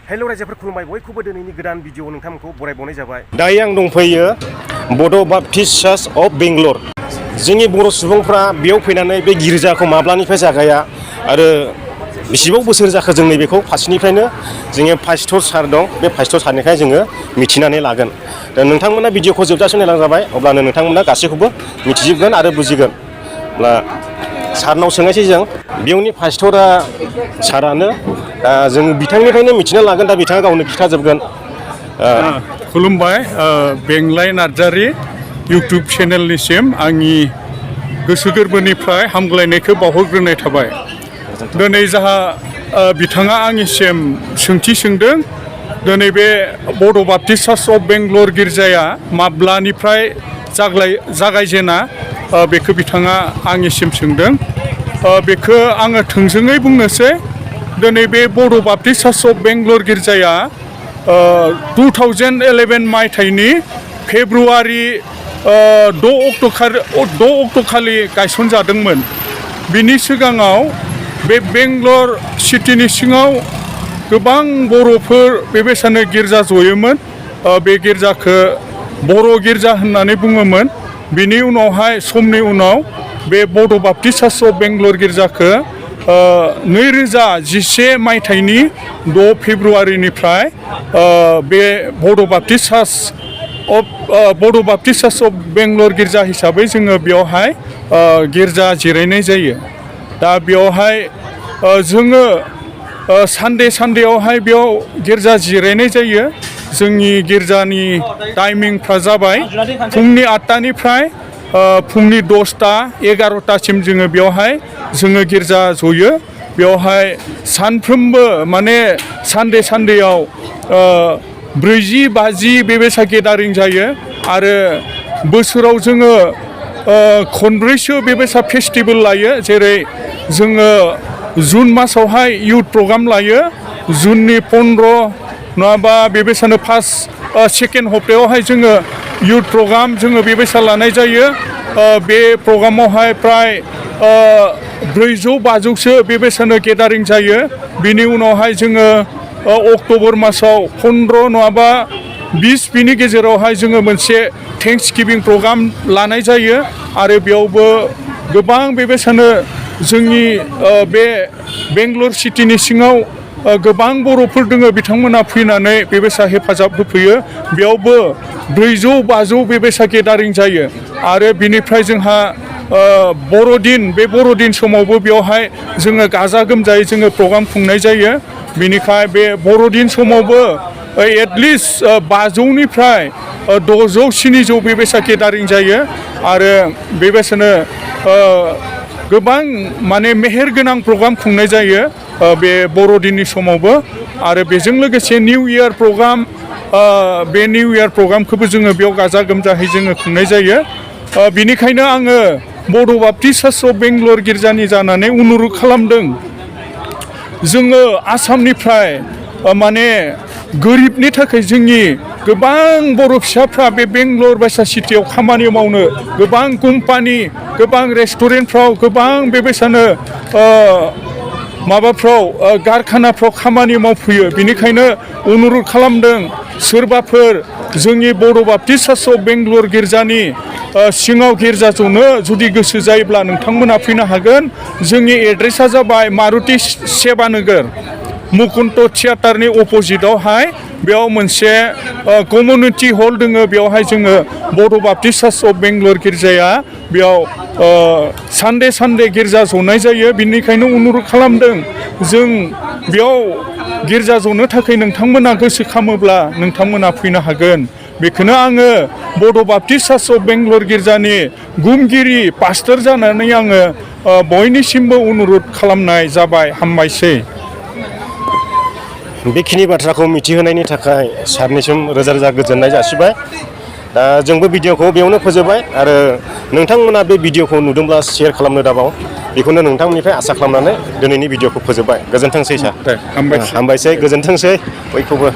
हेल' रायजोफोर खुलुमबाय बयखौबो दिनैनि गोदान भिडिअ नोंथांमोनखौ बरायबावनाय जाबाय। दायो आं दंफैयो बड' बाप्टिस्ट चार्च अफ बेंगलर। जोंनि बर' सुबुंफ्रा बेयाव फैनानै बे गिर्जाखौ माब्लानिफ्राय जागाया आरो बेसेबां बोसोर जाखो जों नैबेखौ फारसेनिफ्रायनो जोङो पास्टर सार दं, बे पास्टर सारनिफ्राय जोङो मिथिनानै लागोन। दा नोंथांमोना भिडिअखौ जोबजासिम नायलां जाबाय, अब्लानो नोंथांमोना गासैखौबो मिथिजोबगोन आरो बुजिगोन। अब्ला सारनाव सोंनायसै जों, बेयावनि पास्टरा सारानो, दा जों बिथांनिफ्रायनो मिथिना लागोन, दा बिथाङा गावनो खिथाजोबगोन। खुलुमबाय, बेंलाय नार्जारि इउटुब चेनेलनिसिम आंनि गोसो गोरबोनिफ्राय हामग्लायनायखौ बावहरग्रोनाय थाबाय। दिनै जाहा बिथाङा आंनिसिम सोंथि सोंदों, दिनै बे बड' बाप्टिस्ट चार्च अफ बेंगलर गिर्जाया माब्लानिफ्राय जागायजेना, बेखौ बिथाङा आंनिसिम सोंदों। बेखौ आङो थोंजोङै बुंनोसै। दिनै बे बड' बाप्टिस्ट चार्च अफ बेंगलर गिर्जाया 2011 मायथाइनि फेब्रुवारि 6 अक्ट' खालि गायसनजादोंमोन। बिनि सिगाङाव बे बेंगलर सिटिनि सिङाव गोबां बर'फोर बेबायसानो गिर्जा जयोमोन। बे गिर्जाखौ बर' गिर्जा होननानै बुङोमोन। बिनि उनावहाय समनि उनाव बे बड' बाप्टिस्ट चार्च अफ बेंगलर गिर्जाखौ 2011 मायथाइनि 6 फेब्रुवारिनिफ्राय बे बड' बाप्टिस्ट चार्च अफ बेंगलर गिर्जा हिसाबै जोङो बेयावहाय गिर्जा जिरायनाय जायो। दा बेयावहाय जोङो सानडेयावहाय बेयाव गिर्जा जिरायनाय जायो। जोंनि गिर्जानि टाइमिंफ्रा जाबाय फुंनि 8टानिफ्राय फुंनि 10टा 11टासिम जोङो बेयावहाय गिर्जा जयो। बेवहाय सानफ्रोमबो माने सानडेयाव 40-50 बेबायसा गेदारिं जायो आरो बोसोराव जोङो खनब्रैसो बेबायसा फेस्टिभेल लायो। जेरै जोङो जुन मासावहाय इउथ प्रग्राम लायो, जुननि 15 नङाबा बेबायसानो सेकेन्ड हप्तायावहाय जोङो इउथ प्रग्राम जोङो बेबायसा लानाय जायो। बे प्रग्रामावहाय प्राय 400-500सो बेबायसानो गेदारिं जायो। बिनि उनावहाय जोङो अक्ट'बर मासाव 15 नङाबा 20 बिनि गेजेरावहाय जोङो मोनसे थेंक्स गिभिं प्रग्राम लानाय जायो आरो बेयावबो गोबां बेबायसानो जोंनि बे बेंगलर सिटिनि सिङाव गोबां बर'फोर दङ, बिथांमोना फैनानै बेबायसा हेफाजाब होफैयो। बेयावबो 400-500 बेबायसा गेदारिं जायो आरो बिनिफ्राय जोंहा बे बर'दिन समावबो बेयावहाय जोङो गाजा गोमजायै जोङो प्रग्राम खुंनाय जायो। बिनिखाय बे बर'दिन समावबो एटलिस्ट 500निफ्राय 600-700 बेबायसा गेदारिं जायो आरो बेबायसानो गोबां माने मेहेरगोनां प्रग्राम खुंनाय जायो बे बर'दिननि समावबो। आरो बेजों लोगोसे निउ इयार प्रग्राम, बे निउ इयार प्रग्रामखौबो जोङो बेयाव गाजा गोमजायै जोङो खुंनाय जायो। बिनिखायनो आङो बड' बाप्टिस्ट चार्च अफ बेंगलर गिर्जानि जानानै अनुर'ध खालामदों, जोङो आसामनिफ्राय माने गोरिबनि थाखाय जोंनि गोबां बर' फिसाफ्रा बे बेंगलर बायसा सिटियाव खामानि मावनो, गोबां कम्पानि, गोबां रेस्टुरेन्टफ्राव, गोबां बेबायसानो माबाफ्राव कारखानाफ्राव खामानि मावफैयो। बिनिखायनो अनुर'ध खालामदों, सोरबाफोर जोंनि बड' बाप्टिस्ट चार्च अफ बेंगलर गिर्जानि सिङाव गिर्जा जनो जुदि गोसो जायोब्ला नोंथांमोना फैनो हागोन। जोंनि एड्रेसा जाबाय मारुति सेबा नोगोर, मुकुन्द थियाटारनि अपोजिटआवहाय बेयाव मोनसे कमिउनिटि हल दङ। बेयावहाय जोङो बड' बाप्टिस्ट चार्च अफ बेंगलर गिर्जाया बेयाव सानडे गिर्जा जनाय जायो। बिनिखायनो अनुर'ध खालामदों, जों बेयाव गिर्जा जनो थाखाय नोंथांमोना गोसो खालामोब्ला नोंथांमोना फैनो हागोन। बेखौनो आङो बड' बाप्टिस्ट चार्च अफ बेंगलर गिर्जानि गुमगिरि पास्टर जानानै आङो बयनिसिमबो अनुर'ध खालामनाय जाबाय। हामबायसै। बेखिनि बाथ्राखौ मिथिहोनायनि थाखाय सारनिसिम रोजा रोजा गोजोननाय जासिबाय। दा जोंबो भिडिअखौ बेयावनो फोजोबबाय आरो नोंथांमोना बे भिडिअखौ नुदोंब्ला शेयार खालामनो दाबाव, बेखौनो नोंथांमोननिफ्राय आसा खालामनानै दिनैनि भिडिअखौ फोजोबबाय। गोजोनथोंसै सार। हामबायसै। गोजोनथोंसै बयखौबो।